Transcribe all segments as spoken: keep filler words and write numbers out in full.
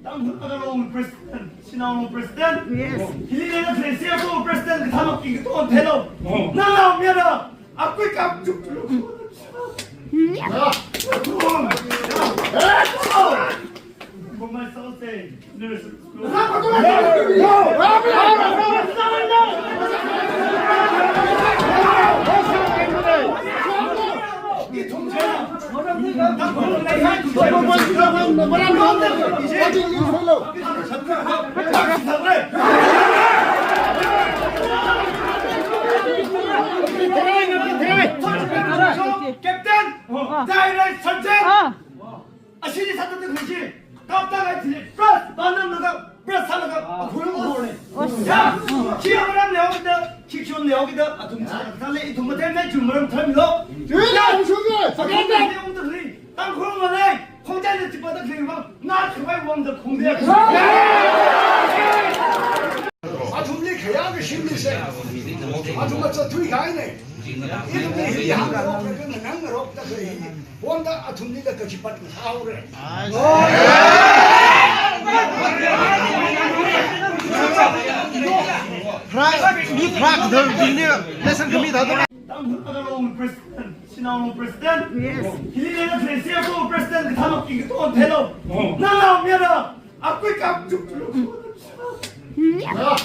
Tangkhul Naga Long President, Sinaolong President. Yes. Hili leida C F O President, kathānmei katonga theilu. Oh. Nana mira, akui kam chuk chuk. Yeah. Captain, Direct Sergeant. Ashili sāda khaleiji, kaptang ai thili, press, banam laga, press sālaga, akhul ngorne. Ya, khi amaram leokida, khi chon leokida, athum sāda khale, ithum mathei nai chum maram tharmilo. Chumna, chumna, sakata. Leokida khale, Tangkhul malei, khongchai na chipa da khale ba, na khavai wang da khongde. Athumli khayā kashimli se. Athum macha thui kahaine. Ithumli hi hāngrok, ngangrok da khale. Wanda athumli da kachipat haore. Pra, mi pra kadar dini lesson kami da. Tangkhul Naga Long President, Sinaolong President. Yes. Hili leida C F O President, kathānmei katonga theilu. Nana mira, akui kam chuk chuk. Yeah.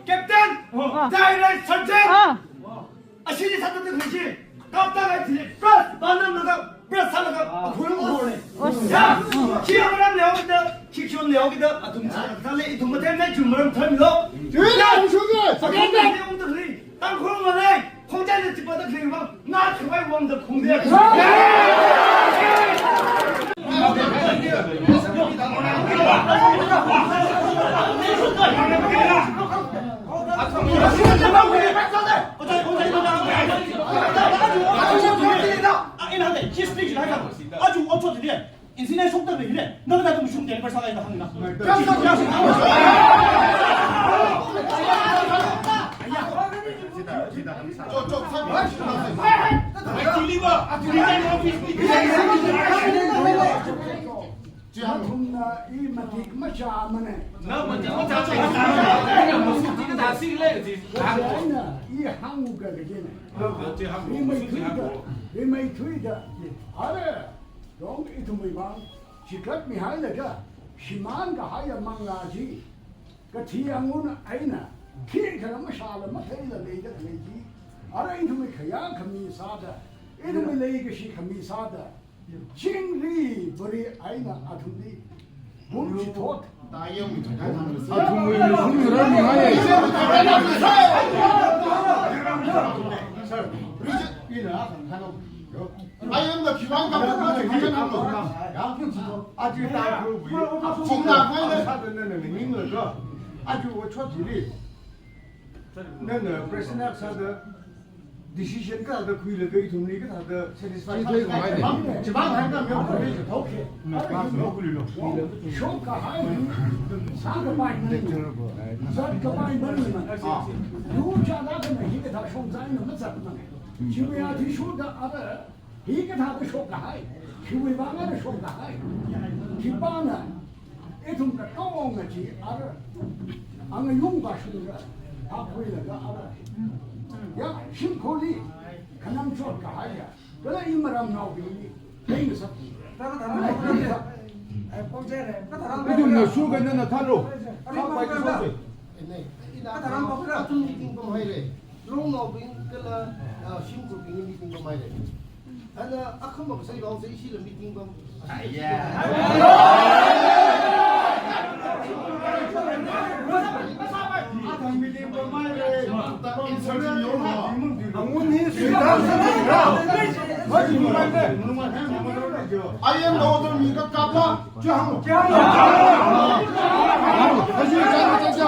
Captain, Direct Sergeant. Ashili sāda khaleiji, kaptang ai thili, press, banam laga, press sālaga, akhul ngorne. Ya, khi amaram leokida, khi chon leokida, athum sāda khale, ithum mathei nai chum maram tharmilo. Chumna, chumna, sakata. Tangkhul malei, khongchai na chipa da khale ba, na khavai wang da khongde. Nathumna i matik machāmane. Na matik machā. Aina i hānga kajine. Rimeithuida, rimeithuida. Are, dong ithumwui vang chikat mihailaga, shimān kahaiya manglā chi, kathi angun eina, khikhala mashāla matheila leida khalei chi. Ara ithumwui khayā khami sāda, ithumwui leikashi khami sāda, chingri bari eina athumli bum chithot. Athumwui lukhaung rāmihai. Sir, Richard, ina, I am the Khiwuivang Kamphun Project Director. Aja Tangkhulwui, chungna khaile. Sāda nana ninglaga, aja otshot hili nana president sāda decision kathāda khuilaga ithumli kathāda satisfy sāda. Chibang, chibang hai ka myo khuile. Okay. Shok kahai, sākapai mani, zatkapai mani. Yu chāda kana hikathā shongzai na mazatmana. Chiwui athishurda ara, hikathāda shok kahai, khiwui vangna shok kahai. Khipāna, ithum katonga chi ara, angayung vāshungra, phākhuilaga ara. Ya, shimkhurli, khanang chot kahaiya, kala imaramnaobingli, leingasak. Ithumna shuka nana thālu. Khāpai kasose. Ina, ina, athum meeting pamhaire. Longnaobing kala, ah, shimkhurbing meeting pamhaire. Ana akhama kasai vang sai ishila meeting pam. Ayya. Athum meeting pamhaire. Angun hi suidan sa ra. Haji mumai de. I am the order mi ka kapla. Chang. Chang. Haji chang chang.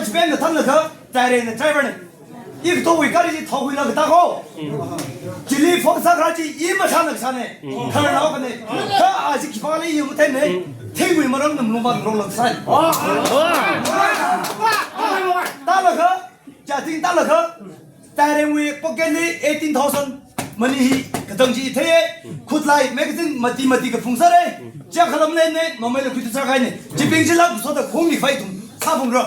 Spend na thanglakha, driver na driver ne. Ikathowui gari chi thaohuilaga tāko. Chili phone sākharā chi i masāna kasāne. Khararnao kane. Kha aja khipāli i matheine. Thingwui maramna malung vāngarokla sai. Tālakha, jating tālakha. Driverwui pocket li eighteen thousand money hi katang chi theiye. Khutlai magazine mati mati kaphung sāre. Chi khalam lenne, mameila khuitu sākahaine. Chibing chila soda khongli phai tum sāphungra.